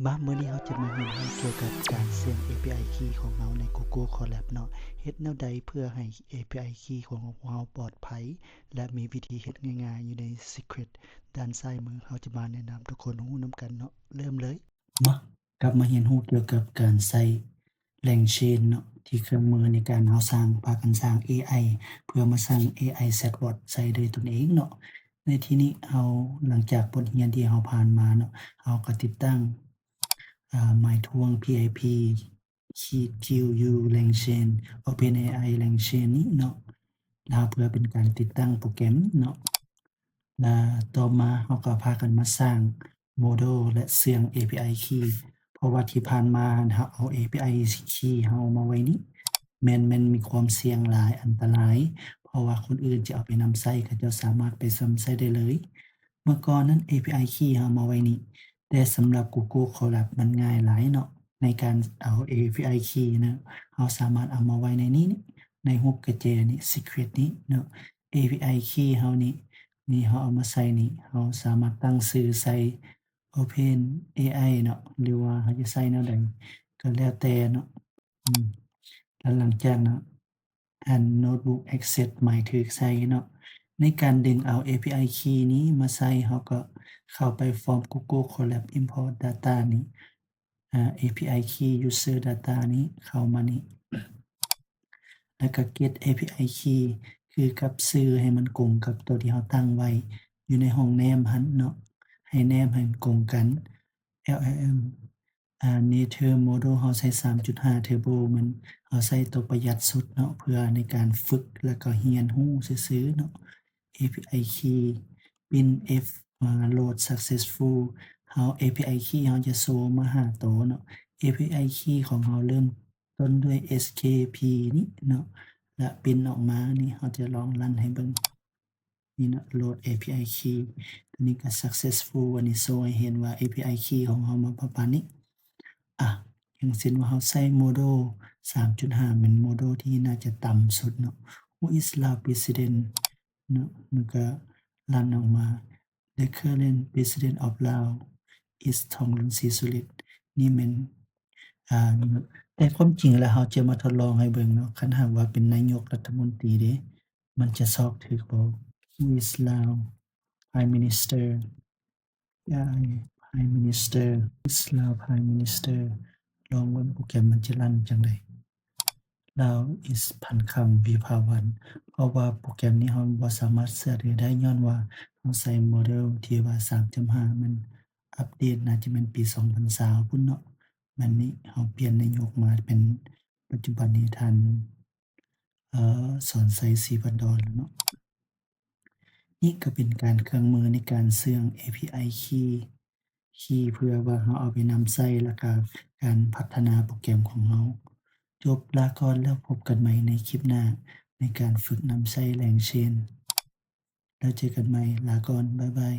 ມາ ມື້ນີ້ເຮົາຈະມາຮຽນຮູ້ກ່ຽວກັບການເຊື່ອມ API key ຂອງເຮົາໃນ Google Colab ເນາະ. ເຮັດແນວໃດເພື່ອໃຫ້ API key ຂອງເຮົາປອດໄພ ແລະ ມີວິທີເຮັດງ່າຍໆ ຢູ່ໃນ Secret ດ້ານຊ້າຍມື. ເຮົາຈະມາແນະນຳທຸກຄົນຮູ້ນຳກັນເນາະ. ເລີ່ມເລີຍ. ມາ ກັບມາຮຽນຮູ້ກ່ຽວກັບການໃຊ້ LangChain ເນາະ ທີ່ເຄື່ອງມືໃນການເຮົາສ້າງ ພາກັນສ້າງ AI ເພື່ອມາສ້າງ AI chatbot ໃຊ້ໂດຍຕົນເອງເນາະ. ໃນທີ່ນີ້ເຮົາ ຫຼັງຈາກບົດຮຽນທີ່ເຮົາຜ່ານມາເນາະ ເຮົາກໍຕິດຕັ້ງ ອາ MyTuang PIP Kiu LangChain OpenAI LangChain ນີ້ເນາະ ແລ້ວເພື່ອເປັນການຕິດຕັ້ງໂປຣແກຣມເນາະ. ແລ້ວຕໍ່ມາເຮົາກໍພາກັນມາສ້າງ model ແລະ ເຊື່ອມ API key ເພາະວ່າທີ່ຜ່ານມາເຮົາເອົາ API key ເຮົາມາໄວ້ນີ້ ແມ່ນ ແມ່ນມີຄວາມສ່ຽງຫຼາຍ ອັນຕະລາຍ ເພາະວ່າຄົນອື່ນຈະເອົາໄປນຳໃຊ້ ເຂົາເຈົ້າສາມາດໄປນຳໃຊ້ໄດ້ເລີຍ. ເມື່ອກ່ອນນັ້ນ API key ເຮົາມາໄວ້ນີ້ ແຕ່ສຳລັບ Google Colab ມັນງ່າຍຫຼາຍເນາະ ໃນການເອົາ API key ເນາະ ເຮົາສາມາດເອົາມາໄວ້ໃນນີ້ ໃນຮູບກະແຈນີ້ Secret ນີ້ເນາະ. API key ເຮົານີ້ ນີ້ເຮົາເອົາມາໃສ່ນີ້ ເຮົາສາມາດຕັ້ງຊື່ໃສ່ OpenAI ເນາະ ຫຼືວ່າເຮົາຈະໃສ່ແນວໃດກໍແລ້ວແຕ່ເນາະ. ອືມ ແລ້ວຫຼັງຈາກເນາະ ອັນ Notebook Access ໝາຍຖືກໃສ່ເນາະ. ໃນການດຶງເອົາ API key ນີ້ມາໃສ່ ເຮົາກໍເຂົ້າໄປ From Google Colab Import Data ນີ້ ອາ API key User Data ນີ້ ເຂົ້າມານີ້ ແລ້ວກໍ Get API key ຄືກັບຊື່ໃຫ້ມັນກົງກັບຕົວທີ່ເຮົາຕັ້ງໄວ້ ຢູ່ໃນຫ້ອງແນມຫັ້ນເນາະ ໃຫ້ແນມໃຫ້ມັນກົງກັນ. LLM ອາ Native Model ເຮົາໃຊ້ ສາມຈຸດຫ້າ Turbo ມັນ ເຮົາໃຊ້ຕົວປະຢັດສຸດເນາະ ເພື່ອໃນການຝຶກ ແລ້ວກໍຮຽນຮູ້ຊື່ໆເນາະ. API key printf ອາ load successful ເຮົາ API key ເຮົາຈະໂຊມາຫ້າໂຕເນາະ. API key ຂອງເຮົາເລີ່ມຕົ້ນດ້ວຍ SKP ນີ້ເນາະ ແລະ print ອອກມານີ້ ເຮົາຈະລອງ run ໃຫ້ເບິ່ງ. ນີ້ເນາະ load API key ຕົວນີ້ກໍ successful ອັນນີ້ໂຊໃຫ້ເຫັນວ່າ API key ຂອງເຮົາມາປະມານນີ້. ອາ ຢ່າງເຊັ່ນວ່າເຮົາໃຊ້ model ສາມຈຸດຫ້າ ແມ່ນ model ທີ່ໜ້າຈະຕ່ຳສຸດເນາະ. Who is Lao president ເນາະ ມັນກໍ run ອອກມາ The current president of Lao is Thongloun Sisoulith. ນີ້ແມ່ນ ອາ ແຕ່ຄວາມຈິງແລ້ວເຮົາຈະມາທົດລອງໃຫ້ເບິ່ງເນາະ ຄັນຫາກວ່າເປັນນາຍົກລັດຖະມົນຕີເດ ມັນຈະຊອກຖືກບໍ່? Who is Lao Prime Minister? Prime Minister, Lao Prime Minister ລອງເບິ່ງໂປຣແກຣມມັນຈະຣັນຈັ່ງໃດ. Lao is Phankham Viphawan ເພາະວ່າໂປຣແກຣມນີ້ເຮົາບໍ່ສາມາດເຊື່ອຖືໄດ້ ຍ້ອນວ່າເຮົາໃຊ້ໂມເດວທີ່ວ່າ ສາມຈຸດຫ້າ ມັນອັບເດດ ໜ້າຈະແມ່ນປີ ສອງພັນຊາວ ພຸ້ນເນາະ. ບັດນີ້ເຮົາປ່ຽນນາຍົກມາເປັນ ປັດຈຸບັນນີ້ທ່ານ ເອີ ສອນໄຊ ສີພັນດອນ ແລ້ວເນາະ. ນີ້ກໍເປັນການເຄື່ອງມືໃນການເຊື່ອມ API key key ເພື່ອວ່າເຮົາເອົາໄປນຳໃຊ້ ແລ້ວກະການພັດທະນາໂປຣແກຣມຂອງເຮົາ. ຈົບ ລາກ່ອນ ແລ້ວພົບກັນໃໝ່ໃນຄລິບໜ້າ ໃນການຝຶກນຳໃຊ້ LangChain. ແລ້ວເຈີກັນໃໝ່ ລາກ່ອນ ບາຍບາຍ.